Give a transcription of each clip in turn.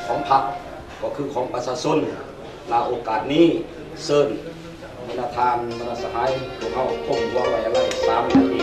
ຂອງພັກ ກໍຄືຂອງປະຊາຊົນ. ນະໂອກາດນີ້ ເຊີນບັນດາທ່ານ ບັນດາສະຫາຍ ພວກເຮົາກົ້ມຫົວໄວ້ອາໄລສາມນາທີ.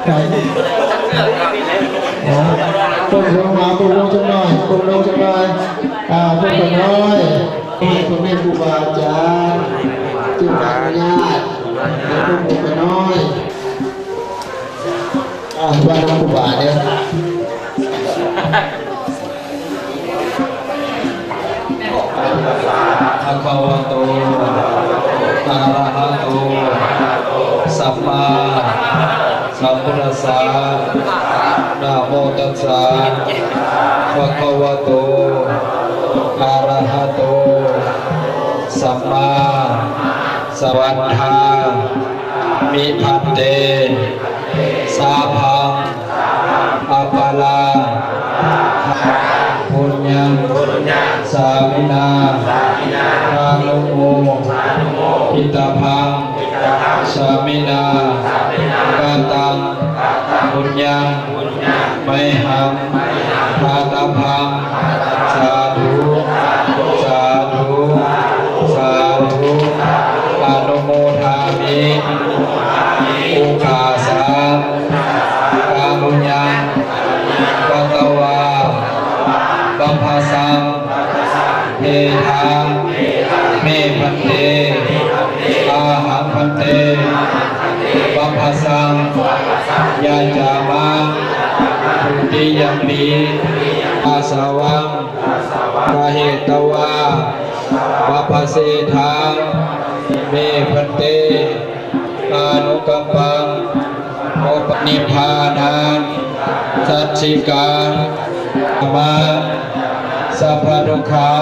ເອີ ກົ້ມລົງມາ ກົ້ມລົງຈັກໜ້ອຍ ກົ້ມລົງຈັກໜ້ອຍ ອ່າ ພວກຂ້ານ້ອຍ ພໍ່ແມ່ ຄູບາອາຈານ ຈຶ່ງອະນຸຍາດ ລູກນ້ອຍ ອ່າ ວ່ານຳຄູບາເດີ້. ພະຄະວະໂຕ ອະລະຫະໂຕ ສຳມາສຳພຸດທັດສະ ນະໂມຕັດສະ ພະຄະວະໂຕ ອະລະຫະໂຕ ສຳມາ ສະວັດທາມິພັນເຕ ສາພັງ ອະປາລາ ພຸນຍັງ ສາມິນາ ອານຸໂມທິຕະພັງ ສາມິນາ ກະຕັງ ບຸນຍັງ ໄມຫັງ ທາຕະພັງ ສາທຸ ສາທຸ ສາທຸ ອະນຸໂມທາມິ ອຸຄາສາ ກາລຸນຍັງ ກະຕະວາ ບັບພະສັງ ເທທາ ເມພັນເຕ ອາຫັງພັນເຕ ບັບພະສັງ ຍາຈາມາ ທຸຕິຍຳປີ ອາສະວັງ ກະເຫຕະວາ ບັບພະເສທາ ເມພັນເຕ ອານຸກຳປັງ ໂອປະນິບພານັງ ສັດສິກາ ມາ ສັບພະທຸກຂາ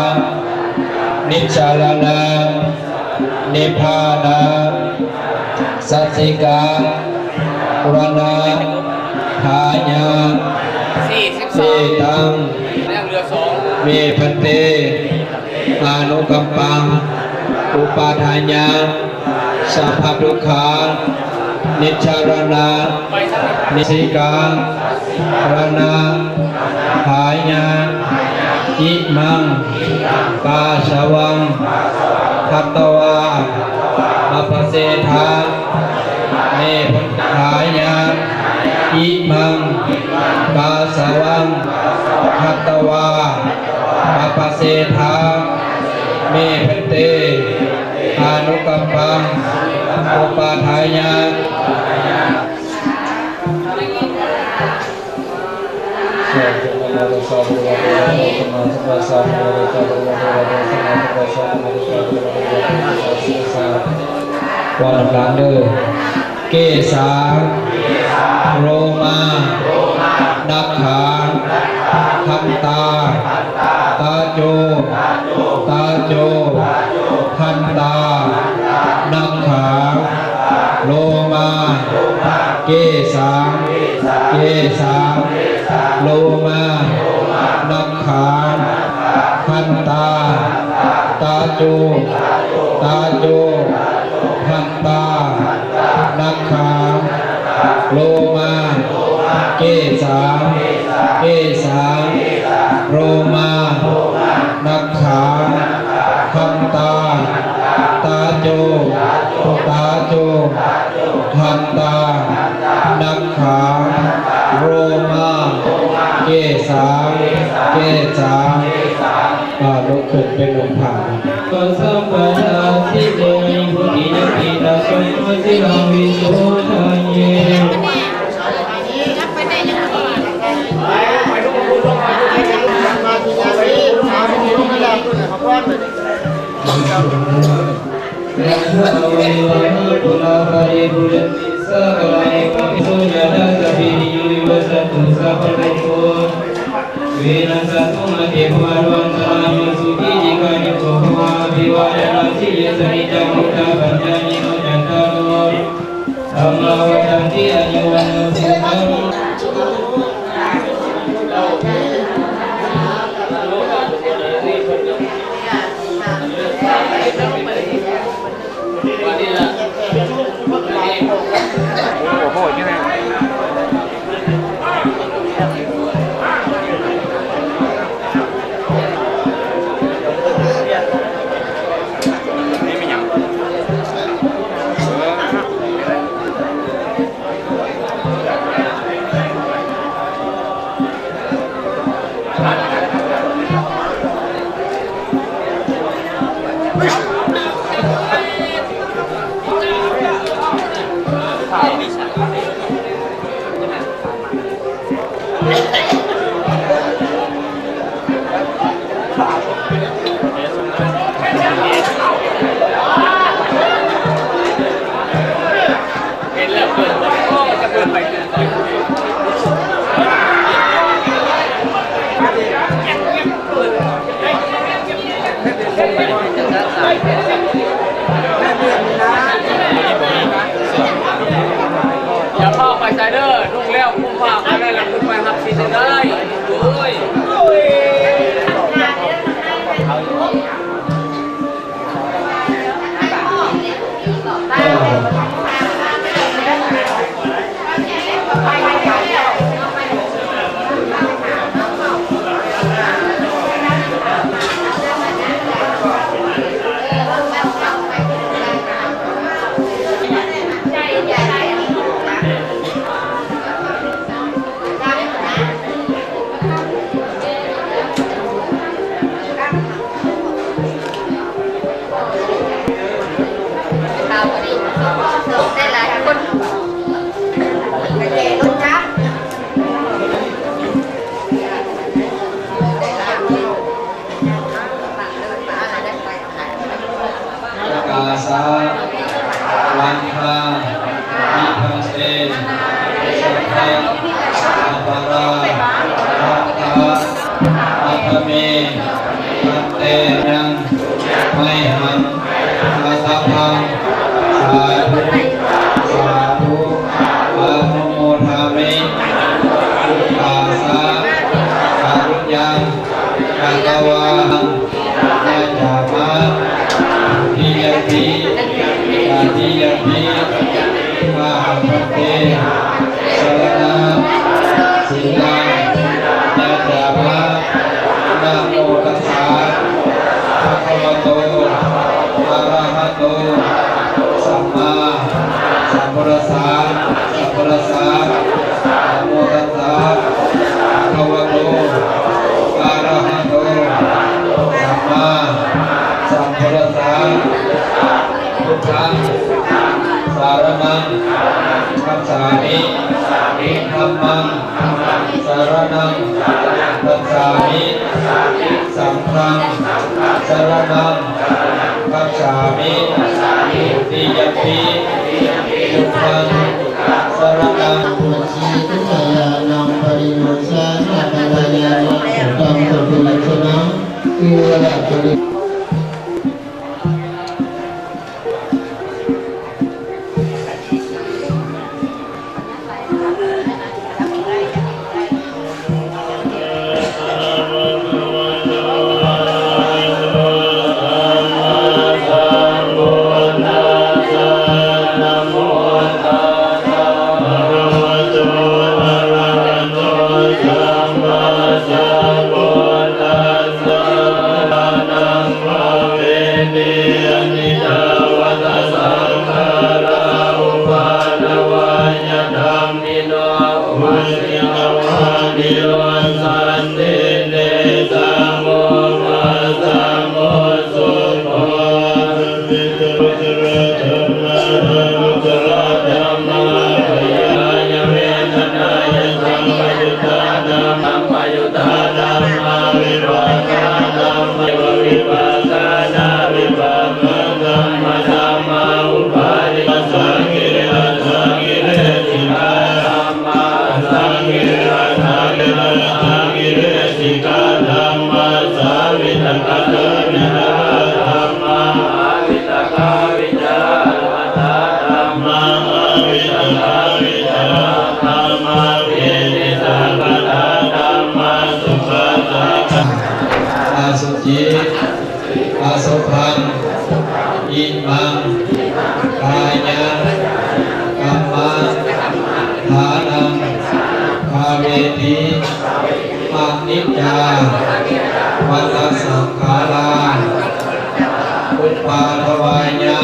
ນິສະສາລະນັງ ນິບພານັງ ສັດສິກາ ຣະນະ ຫາຍະ ເອຕັງ ເມພັນເຕ ອານຸກຳປັງ ອຸປາທາຍະ ສັບພະທຸກຂາ ນິສະສາລະນະ ນິສສິກາ ຣະນະ ຫາຍະ ອິມັງ ກາສະວັງ ພັດຕະວາ ບັບພະເສທາ ເມພັນເຕ ຫາຍະ ອິມັງ ກາສະວັງ ພັດຕະວາ ບັບພະເສທາ ເມພັນເຕ ອານຸກຳປັງ ອຸປາທາຍະ. ວ່ານຳກັນເດີ້. ເກສາ ໂລມາ ນັກຂາ ທັນຕາ ຕາໂຈ ຕາໂຈ ທັນຕາ ນັກຂາ ໂລມາ ເກສາ ເກສາ ໂລມາ ນັກຂາ ທັນຕາ ຕາໂຈ ຕາໂຈ ທັນຕາ ນັກຂາ ໂລມາ ເກສາ ເກສາ ໂລມາ ນັກຂາ ທັນຕາ ຕາໂຈ ຕາໂຈ ທັນຕາ ນັກຂາ ໂລມາ ເກສາ ເກສາ. ອ່າ ລຸກຂຶ້ນເປັນອົງພະ ສະສັບປະຊາສິເຕ ນິພຸດທິຍະປິຕະສັງໂຄ ສິລັງວິໂສທະເຍ. ຍະຖາ ວາລິວະຫາປູລາ ປະລິປູເຣນຕິ ສາຄະລັງ ເອວະເມວະ ສະໂຕ ຈະນະ ສັບພີ ຕິໂຍ ວິວັດຊັນຕຸ ສັບພະໂລກ ວິນາສະຕຸ ມາ ເຄ ພະວັດວັນຕະລາໂຍ ສຸຂີ ທີຄາຍຸໂກ ພະວະ ອະພິວາທະນະ ສີລິສະ ນິຈຈັງ ວຸດທາ ປັດຖາຍິໂນ ຈັດຕາໂລ ທຳມາ ວັດທັນຕິ ອາຍຸ ວັນໂນ ສຸຂັງ ໂອ້ໂຫ ຢູ່ໃນ ນີ້ມີຫຍັງ? ໄດ້ຫຼາຍຄົນ ອາກາສາ ວັນທາ ນິພັນເຕ ສັກຂາ ອັປາຣາທາ ອັດຖະເມ ພັນເຕ ຍັງ ໄມຫັງ ອາຕະພັງ ສາທຸ ສາທຸ ອະນຸໂມທາມິ ອາກາສາ ອາຍຸຍັງ ຈັກກະວາລັງ ຍະຈາມະ ທຸຕິຍະປິ ຕະຕິຍະປິ ມະຫັງ ພັນເຕ ສະລະນະ ສີລັງ ຍະຈາມະ ນະໂມຕັດສະ ພະຄະວະໂຕ ອະລະຫະໂຕ ສຳມາສຳພຸດທັດສະ ສຳພຸດທັດສະ ນະໂມຕັດສະ ພະຄະວະໂຕ ອະລະຫະໂຕ ສຳມາສຳພຸດທັດສະ ພຸດທັງ ສາລະນັງ ຄັດສາມິ ທຳມັງ ສາລະນັງ ຄັດສາມິ ສັງຄັງ ສາລະນັງ ຄັດສາມິ ຕິຍະປິ ພຸດທັງ ສາລະນັງ ໂພຊະຍານັງ ປະລິໂຍຊານະ ປັນຍາຍານະ ໂສຕັງ ໂສດາປະປັນຊະນະ ເອ ລະ ປະລິ ອະສຸຈິ ອະສຸພັງ ອິມັງ ກາຍັງ ກຳມັງ ຖານັງ ພາເວຕິ ອະນິດຈາ ວັດຕະສັງຂາລາ ອຸປາທະວາຍະ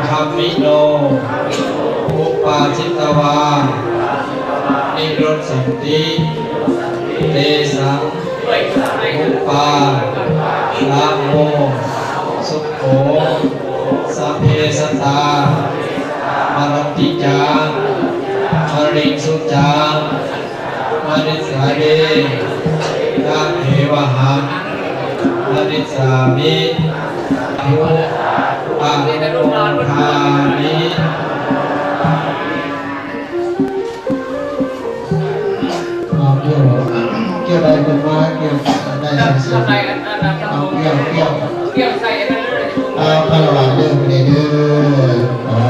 ທຳມິໂນ ອຸປາຈິດຕະວາ ນິໂຣດສັນຕິ ເຕສັງ ອຸປາລະໂມ ສຸໂຂ ສະເພສັດຕາ ມະຣັດຕິຈາ ມະລິງສຸຈາ ມະນິດສາເລ ຕະເທວະຫັງ ມະນິດສາມິ ອະນຸໂມທາມິ. ເອົາ ກ່ຽວ ກ່ຽວໄດ້ຂຶ້ນມາ ກ່ຽວໄດ້ທັງສອງ ເອົາ ກ່ຽວ ກ່ຽວ ເອົາ ຄາລະວະເດີ ມື້ນີ້ເດີ. ກາ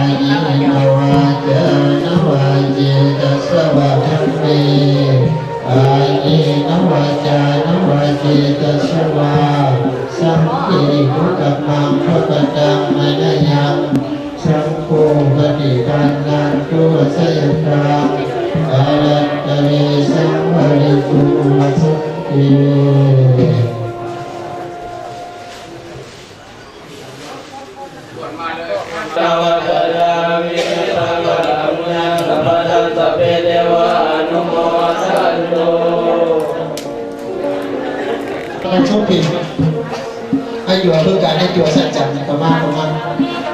ເຍນະວາຈານະວະເຈຕະສະວາທັງເມ ກາເຍນະວາຈານະວະເຈຕະສະວາ ສັງເຄ ກຸກຳມັງ ພະກະຕັງ ມະນະຍັງ ສັງໂຄ ປະຕິປັນນັງ ຕຸມະສະຍະທາ ກາລັນຕະເລ ສັງວາລິໂກ ອາສັງເຄ. ສະຫວັດສະດາ ວິນິດສະຫວັດ ອະມຸນາ ສັບພະທັງ ສັບເພ ເທວາ ອະນຸໂມທັນຕຸ. ມັນຊຸມປີ ອາຍຸ ອາເບິ່ງການໃນຕົວສັດຈັນ ປະມານ ປະມານ.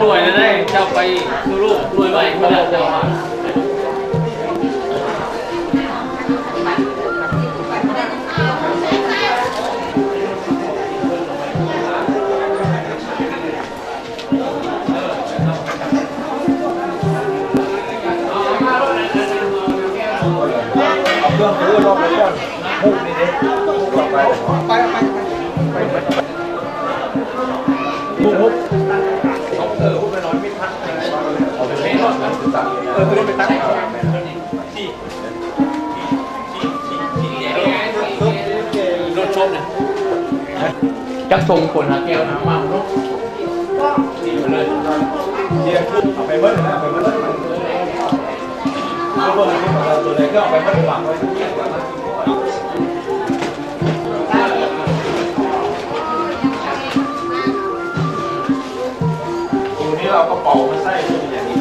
ລວຍແລ້ວເດ້ ເຈົ້າໄປສູ່ລູກ ລວຍໄວ້ພຸ້ນແຫຼະເຈົ້າ. ເອົາເຄື່ອງໄປລອກໄປກ່ອນ ຮູບນີ້ເດ້ ຮູບເອົາໄປ ໄປ ໄປ ໄປ ໄປ ຮູບ ຮູບ ເອີ ຮູບນ້ອຍໆ ມີພັກ ເອົາໄປເລີຍ ເອີ ຕົວນີ້ໄປຕັດ ລົດຊົນນະ ຈັກສົ່ງຄົນຫາແກ້ວນາມາເນາະ ເອົາໄປເບິດນະ ເອົາໄປເບິດເລີຍ ເອົາໄປເບິດເລີຍ ເອົາໄປເບິດເລີຍ ວາງໄວ້ ໂຕນີ້ເຮົາເອົາກະເປົາມາໃສ່ ເປັນຫຍັງນີ້?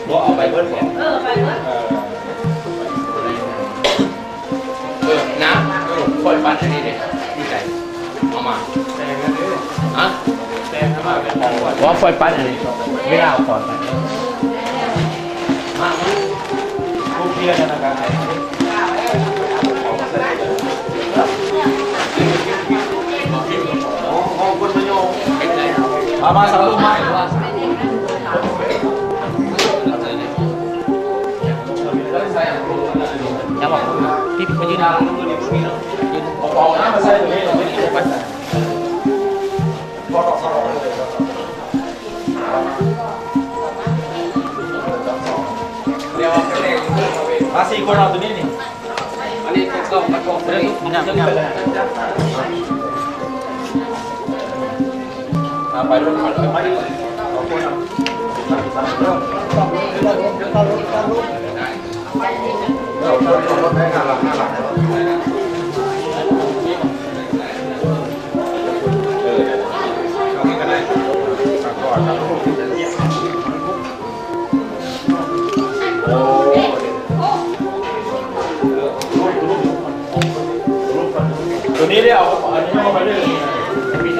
ບໍ່ເອົາໄປເບິດບໍ່? ເອີ ໄປເບິດ ເອີ ເອີ ນາ ຂ້ອຍປັ່ນອັນນີ້ເດ້ ຢູ່ໃສ ເອົາມາ ແຕ່ງກັນເດ້ ຮະ ແຕ່ງກັນມາເປັນຂອງ ວ່າຂ້ອຍປັ່ນອັນນີ້ ເວລາເອົາຂອງໄປ ມາ ມາ ລູກເພຍນະ ມາ ມາ ສາວລູກມາ ຈະບອກ ພີ່ ໄປຢືນ ຢືນ ເອົາເອົານ້ຳມາໃສ່ຕົວນີ້ ໄປ ມາສີ່ຄົນເອົາຕົວນີ້ນີ້ ອັນນີ້ກໍຕ້ອງມາຖອກຕົວນີ້ ຍາກ ຍາກ ອ່າ ໄປລົດ ໄປລົດ ໄປ ສອງຄົນ ເອົາ ເອົາລົດ ເອົາລົດໄປຫ້າຫຼັກ ຫ້າຫຼັກ ເອີ ເອົານີ້ກໍໄດ້ ຕົວນີ້ເດ້ ເອົາ ເອົາອັນນີ້ເອົາໄປເລີຍ ມີ